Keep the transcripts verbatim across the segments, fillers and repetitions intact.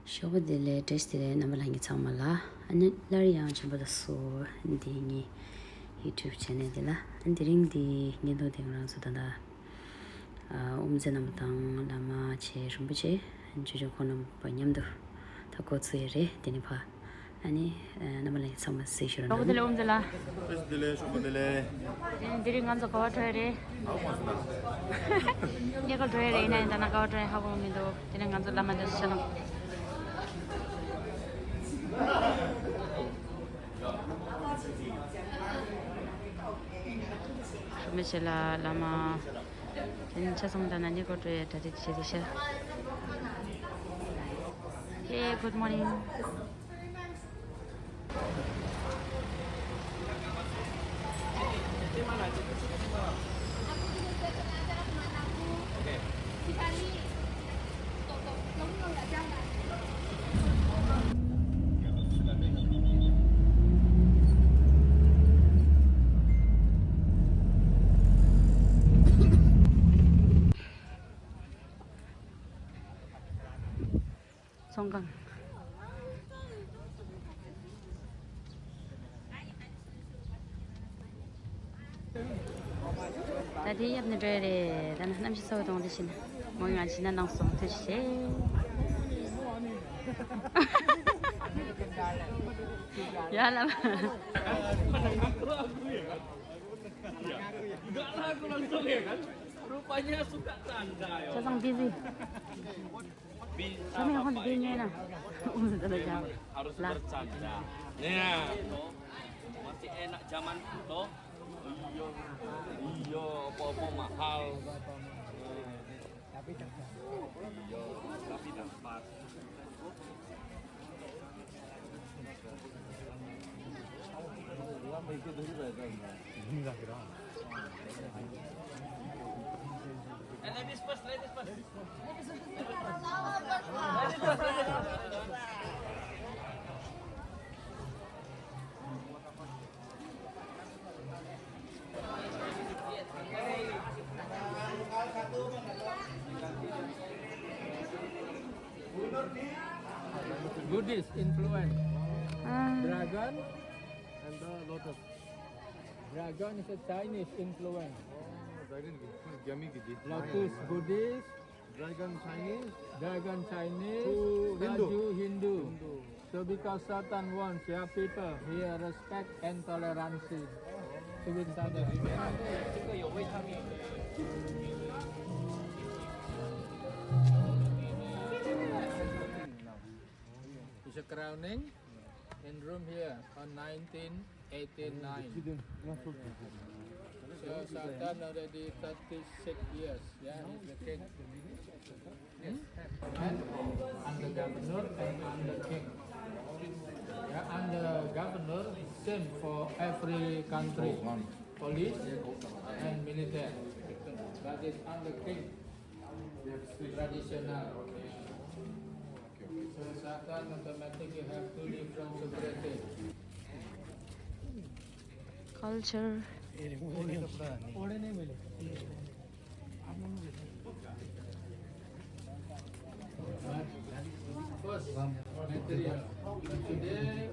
ཞོགས་པ་བདེ་ལེགས། བཀྲ་ཤིས་བདེ་ལེགས། རྣམ་པ་ལྷན་རྒྱས་ཚང་མ་ལ། ཨ་ནི་སླར་ཡང་བྱམས་པ་དང་གསོལ་བ་འདི་ངའི་YouTube channel འདི་ལ། ཨ་ནི་དེ་རིང་འདི་ངའི་ལོ་དེ་ང་རང་ཚོ་ད་ལྟ་ཨ་དབུ་མཛད་རྣམ་པ་དང་བླ་མ་ཆེ་རིན་པོ་ཆེ་ཆོས་སྐྱོང་ཁོང་རྣམ་པ་མཉམ་དུ་ད་འགོ་ཚུགས་ཡ་རེད། དེ་ནི་ཕ་ཨ་ནི་ཨ་རྣམ་པ་ལྷན་རྒྱས་ཚང་མ་གཟིགས་ཞུ་རོགས་གནང་། ཞོགས་པ་བདེ་ལེགས་དབུ་མཛད་ལགས། བཀྲ་ཤིས་བདེ་ལེགས། ཞོགས་པ་བདེ་ལེགས། དེ་ནི་དེ་རིང་ང་ཚོ་ག་པར་འགྲོ་ཡ་རེད། ཨའོ་མ་སོང་ན། གནས་སྐོར་འགྲོ་ཡ་རེད། ཡིན་ན་ཡང་ད་ནང་ག་པར་འགྲོ་ཡ་ཧ་གོ་མི་འདུག་དེ་ནས་ང་ཚོ་བླ་མ་འདིར་ཤོག་དང་། ཐུགས་རྗེ་ཆེ་ལགས་བླ་མ། དེ་ནས་ཆ་ཚང་ད་ནང་གནས་སྐོར་འགྲོ་ཡ་གྲ་སྒྲིག་བྱེད་དེ་ཤག Hey, good morning. ཚོང་ཁང་། ད་དེ་ཡབ་ནས་འགྲོ་ཡ་རེད། ད་ནི་གནམ་གཤིས་ཚ་བོ་གཏོང་དེ་བཞིན་མོ་ང་ཕྱི་ན་ནང་སོང་ཐུགས་རྗེ་ཆེ། ཡ་ལ། Rupanya suka canda ya. Sasang busy. Bisa. Kami ako bapak di ini niya na. Uso talaga. Harus bercanda. Nih. Masih enak zaman itu. Iya. Iya, apa-apa mahal. Iya, tapi dapat. Buddhist influence. Ah. Dragon and the lotus. Dragon is a Chinese influence. Oh, dragon ki, gyami ki ji. Lotus Buddhist. Dragon Chinese. Dragon Chinese. Two Hindu. Statue Hindu. Hindu. So because Satan wants your people here respect and tolerance to each other. It's a crowning in Rome here on nineteen eighty-nine. So Satan already thirty-six years. Yeah, he's the king. Yes. And, and the governor and, and the king. Yeah, and the governor same for every country. Police and military. That is under king. Traditional. So Satan automatically have two different society. Culture. First material. Today,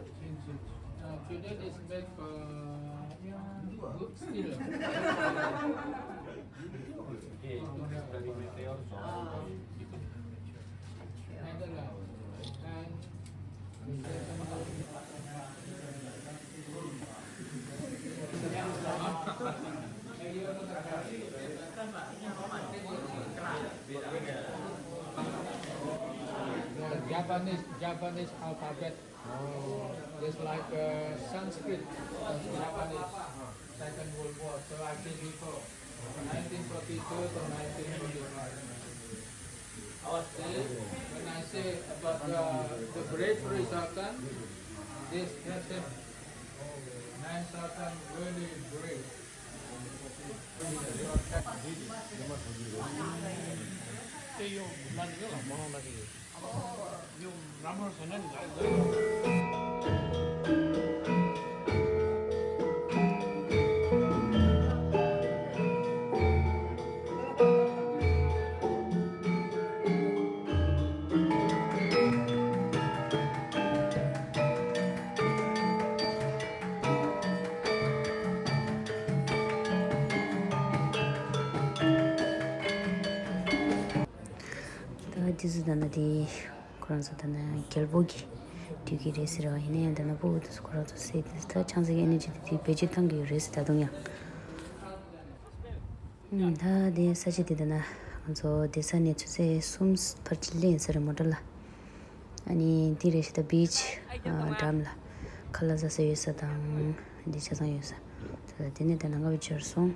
uh, today is made for good steel. The Japanese, Japanese alphabet. Oh. Just like, uh, Sanskrit, Sanskrit, Japanese, Second World War, so I came before, nineteen forty-two to nineteen forty-five. See, when I say about the, the bravery Satan, this person, man Satan really brave. དེ་ཚོ་ད་ན་དེ་ཁོ་རང་ཚོ་ད་ན་རྒྱལ་པོ་གི་དུས་ཀྱི་རེད་ཟེར་བ་ཡིན་ན་ཡང་ད་ན་ཕྲུ་གུ་དེ་ཚོ་ཁོ་རང་ཚོ་སེ་དེ་ད་ཆང་ས་གི་ཨེ་ནར་ཇི་དེ་དེ་བེད་སྤྱོད་བཏང་གི་ཡོད་རེད་ཟེར་ད་དུང་ཡང་། ད་དེ་ས་ཆ་དེ་ད་ན་ང་ཚོ་དེ་ས་ནས་ཆུ་ཚོད་གསུམ་བར་ཅིག་སླེབས་ཡིན་ས་རེད་མོ་ཊ་ལ། ཨ་ནི་འདི་རེད་ཤི་ད་བིཆ་འགྲམ་ལ་ཁ་ལག་ཟ་ས་ཡོད་ས་དང་འདི་ཆ་ཚང་ཡོད་ས། ད་དེ་ནས་ད་ནང་ག་བའི་འབྱོར་སོང་།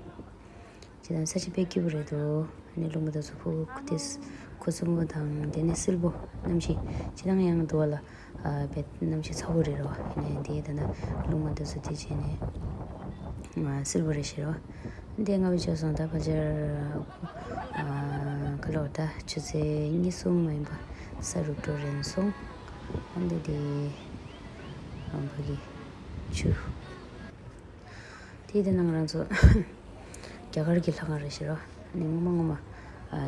ཇི་ལྟར་ས་ཆ་དཔེ་སྐྱིད་པོ་རེད་འདུག་ཨ་ནི་རླུང་བུ་དེ་ཚོ་ཕུ་ཁུ་ཏིས་ཁུ་སུམ་པོ་དང་དེ་ནས་བསིལ་པོ་གནམ་གཤིས་ཇི་ལྟར་ཡང་འདུག་བ་ལ། དཔེ་གནམ་གཤིས་ཚ་པོ་རེད་རོ། ཨ་ནི་འདི་ད་ནི་རླུང་བུ་དེ་ཚོ་དེ་བྱས་ནས་བསིལ་པོ་རེད་ཤི་རོ། འདི་ང་བའི་ཆོས་སོང་ད་ཕལ་ཆེར་ཁ་ལོ་ད་ཆུ་ཚོད་གཉིས་གསུམ་མ་ཡིན་པ་ས་རུབ་འགྲོ་རན་སོང་། ཨ་འདི་དེ་ཕ་གི་ཆུ། དེ་དེ་ནང་རང་ཚོ་རྒྱ་གར་གྱི་ལྷ་ཁང་རེད་ཤི་རོ། ཨ་ནི་ངོ་མ་ངོ་མ་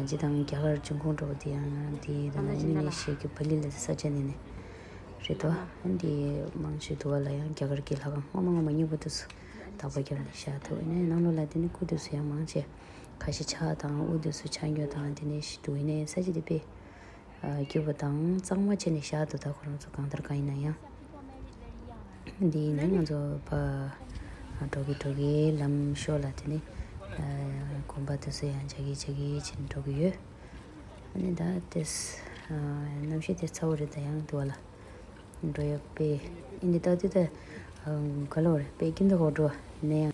ཇི་དང་རྒྱ་གར་འབྱུང་ཁུངས་འགྲོ་བ་དེ་ཡང་དེ་ད་ནང་ཨིན་ཌོ་ནེ་ཤི་ཡ་གི་བྷ་ལི་ལ་ས་ཆ་ནས་ནས་རེད་དོ། ཨ་འདི་མང་ཆེ་འདུག་བ་ལ་ཡང་རྒྱ་གར་གྱི་ལྷ་ཁང་ངོ་མ་ངོ་མ་སྨྱུག་པ་དེ་ཚོ། དག་པ་བརྒྱབ་ནས་བཞག་ཐུབ་ནས་ནང་ལོགས་ལ་དེ་ནི་སྐུ་དེ་ཚོ་ཡང་མང་ཆེ་ཁ་ཤས་ཕྱག་དང་དབུ་དེ་ཚོ་ཕྱག་རྒྱུ་དང་དེ་ནས་ཞིག་འདུག་ཡིན་ནའི་ས་ཆ་དེ་དཔེ་སྐྱིད་པོ་དང་གཙང་མ་བྱས་ནས་བཞག་འདུག་ད་ཁོ་རང་ཚོ་གང་ལྟར་གང་ཡིན་ན་ཡང་འདི་ཡིན་ན་ང་ཚོ་ཕ་འགྲོ་གི་འགྲོ་གི་ལམ་ཤོར་ལ་དེ་ནི་གོམ་པ་དེ་ཚོ་ཡང་བྱ་གི་བྱ་གི་བྱས་ནས་འགྲོ་གི་ཡོད། ཨ་ནི་ད་དེ་གནམ་གཤིས་དེ་ཚ་བོ་རེད་ད་ཡང་འདུག་བ་ལ། འགྲོ་ཡག་པས་ཨིན་དེ་ལྟ་དུས་ད་ག་ལོ་རེད་པས་ཀིན་ད་གོ་འགྲོ་ནས་ཡང་།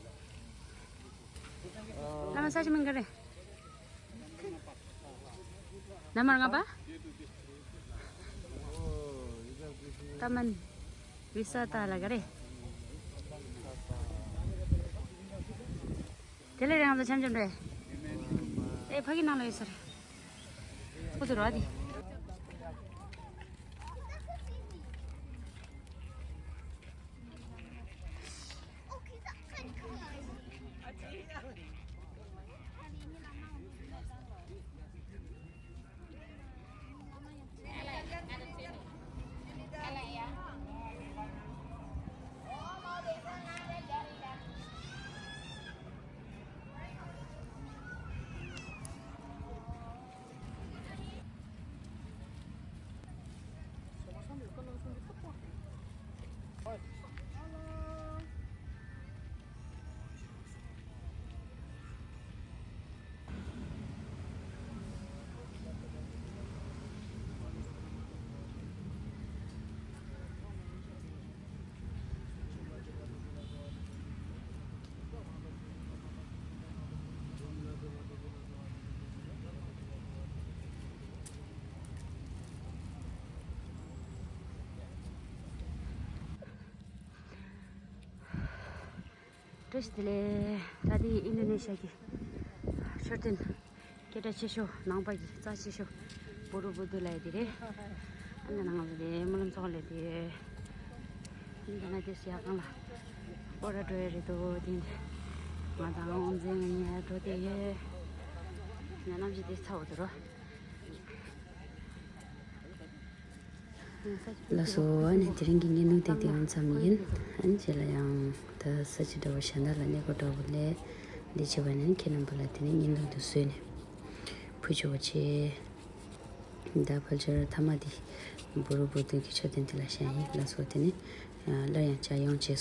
བླ་མ་ས་ཆ་མིང་ག་རེ། ན་མར་ང་པ། ཏ་མན། བི་ས་ཏ་ལ་ག་རེ། དེ་ལས་རང་ཚོ་འཆམ་འཆམ་རེད། ཨེ་ཕ་གི་ནང་ལ་ཡོད་ས་རེད། ཁོ་ཚོ་རོ་དེ། བཀྲ་ཤིས་བདེ་ལེགས། ད་དེ་ཨིན་ཌོ་ནེ་ཤི་ཡ་གི་མཆོད་རྟེན། སྐད་གྲགས་ཆེ་ཤོས་ནང་པ་གི་རྩ་ཆེ་ཤོས་བོ་རུ་བུ་དུ་ལ་ཡི་དེ་རེད། ཨ་ནི་ང་ཚོ་དེ་སྨོན་ལམ་ཚོགས་ལས་དེ་འདི་ན་དེ་སི་ཡ་གང་ལ་སྐོར་ར་འགྲོ་ཡ་རེད་དོ་དེ་འདི་ང་དང་དབང་འཛིན་ང་གཉིས་འགྲོ་དེ་ཡོད། ང་རྣམ་ཤེས་དེ་ཚ་བོ་དུ་རོ། ལགས་སོ། ཨ་ནི་དེ་རིང་གི་བརྙན་ཐུང་དེ་དེ་ཡང་མཚམས་ཡིན། ཨ་ནི་རྗེས་ལ་ཡང་ད་ས་ཆ་འདྲ་བོ་གཞན་དག་ལ་གནས་སྐོར་འདྲ་བོ་ལས་འདི་བྱེད་པ་ནས་ཁྱེད་རྣམ་པ་ལ་དེ་ནས་བརྙན་ཐུང་དུ་བཟོས་ནས་ཕུལ་ཆོག་པ་བྱེད། ད་ཕལ་ཆེར་ཐ་མ་དེ་བོ་རུ་བུ་དུ་གི་མཆོད་རྟེན་དེ་ལ་བཞེངས་ཡིན། ལགས་སོ། དེ་ནས་སླར་ཡང་བཅར་ཡོང་རྗེས་སུ།